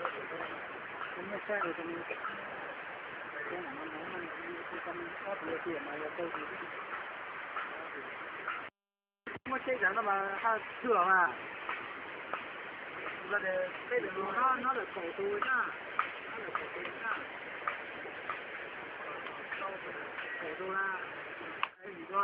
Muaj tsheb zaum no mas haj twg los mas. Los peb lwm no, no lawm kaum tus na. No lawm kaum tus na. Kaum tus na. Vim no a.